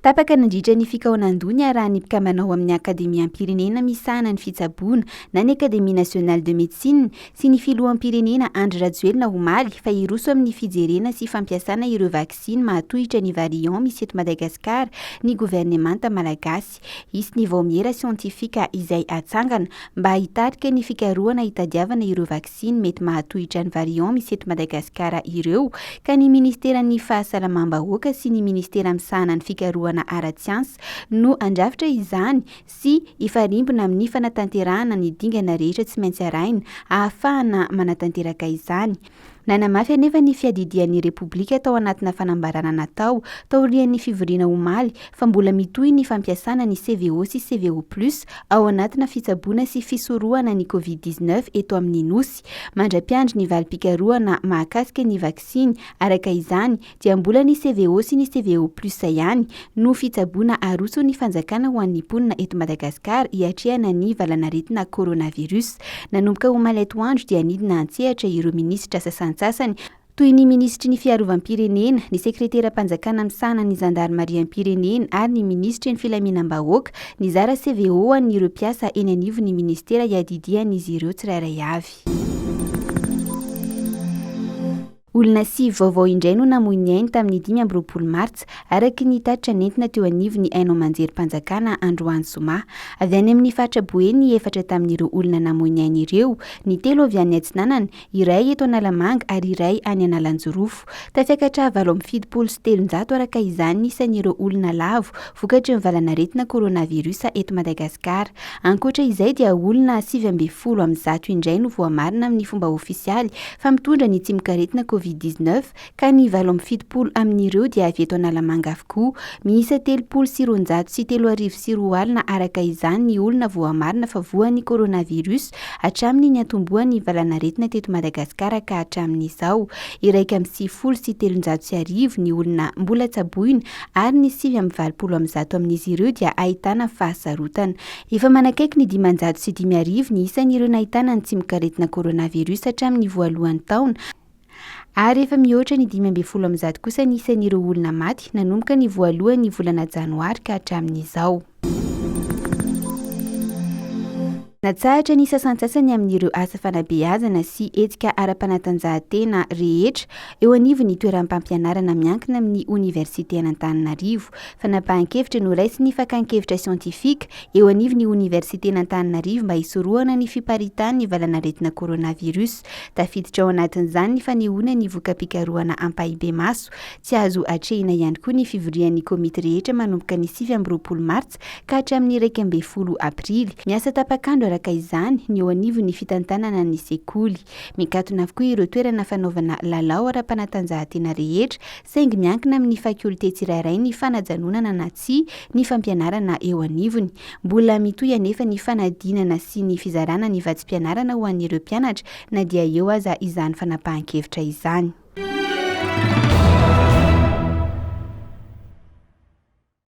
Tapaka nandritra ny fikaonandoha niarahan'ny mpikambana ao amin'ny Akademiam-pirenena misahana ny fitsaboana na ny Académie nationale de médecine sy ny filoham-pirenena Andry Rajoelina omaly fa hiroso amin'ny fijerena sy fampiasana ireo vaksiny mahatohitra ny variant misy eto Madagasikara ny governemanta malagasy. Hisy ny vaomiera siantifika izay hatsangana mba hitarika ny fikarohana hitadiavana ireo vaksiny mety mahatohitra ny variant misy eto Madagasikara ireo ka ny ministeran'ny fahasalamam-bahoaka sy ny ministera misahana ny fikarohana ara-tsiansa no handrafitra izany sy hifarimbona amin'ny fanatanterahana ny dingana rehetra tsy maintsy arahina ahafahana manatanteraka izany. Nanamafy anefa ny fiadidian'ny Repoblika tao anatina fanambarana natao taorian'ny fivoriana omaly fa mbola mitohy ny fampiasana ny CVO sy CVO plus ao anatina fitsaboana sy fisorohana ny Covid 19 eto amin'ny Nosy. Mandra-piandry ny valim-pikarohana mahakasika ny vaksiny araka izany dia mbola ny CVO sy ny CVO plus ihany no fitsaboana aroson'ny fanjakana ho an'ny mponina eto Madagasikara hiatrehana ny valanaretina coronavirus. Nanomboka omaly atoandro dia nidina an-tsehatra ireo minisitra sasantsasany, toy ny minisitry ny fiarovam-pirenena, ny sekreteram-panjakana misahana ny zandarimariam-pirenena ary ny minisitry ny filaminam-bahoaka, nizara CVO ho an'ireo mpiasa eny anivon'ny minisitera iadidian'izy ireo tsirairay avy. Olona sivy vaovao indray no namoy ny ainy tamin'ny 25 martsa, araka ny tatitra nentina teo anivon'ny haino aman-jerim-panjakana androany zoma. Avy any amin'ny faritra Boeny ny efatra tamin'ireo olona namoy ny ainy ireo, ny telo avy any Atsinanana, iray eto Analamanga ary iray any Analanjirofo. Tafiakatra 378 araka izany ny isan'ireo olona lavo vokatry ny valanaretina coronavirus eto Madagasikara. Ankoatra izay dia olona 119 indray no voamarina amin'ny fomba ofisialy fa mitondra ny tsimokaretina Covid 19 ka ny 78 amin'ireo dia avy eto Analamanga avokoa. Miisa 2030 araka izany ny olona voamarina fa voan'ny coronavirus hatramin'ny niantombohan'ny valanaretina teto Madagasikara ka hatramin'izao. 1391 ny olona mbola tsaboina ary ny 189 amin'izy ireo dia ahitana fahasarotana. Efa manakaiky ny 505 ny isan'ireo nahitana ny tsimokaretina coronavirus hatramin'ny voalohan'ny taona, ary efa mihoatra ny 115 kosa ny isan'ireo olona maty nanomboka ny voalohan'ny volana janoary ka hatramin'izao. Natsahatra ny sasantsasany amin'ireo asa fanabeazana sy hetsika ara-panatanjahantena rehetra eo anivon'ny toeram-pampianarana miankina amin'ny Oniversiten'Antananarivo. Fanapahan-kevitra noraisin'ny fakan-kevitra siantifika eo anivon'ny Oniversiten'Antananarivo mba hisorohana ny fiparitahan'ny valanaretina coronavirus. Tafiditra ao anatin'izany ny fanehoana ny voka-pikarohana ampahibemaso. Tsy azo atrehina ihany koa ny fivorian'ny komity rehetra manomboka ny 29 martsa ka hatramin'ny 11 aprily. Miasa tapak'andro araka izany ny eo anivon'ny fitantanana ny sekoly. Mikatona avokoa ireo toerana fanaovana lalao ara-panatanjahantena rehetra saingy miankina amin'ny fakiolte tsirairay ny fanajanonana na tsia ny fampianarana eo anivony. Mbola mitohy anefa ny fanadinana sy ny fizarana ny vatsim-pianarana ho an'ireo mpianatra na dia eo aza izany fanapahan-kevitra izany.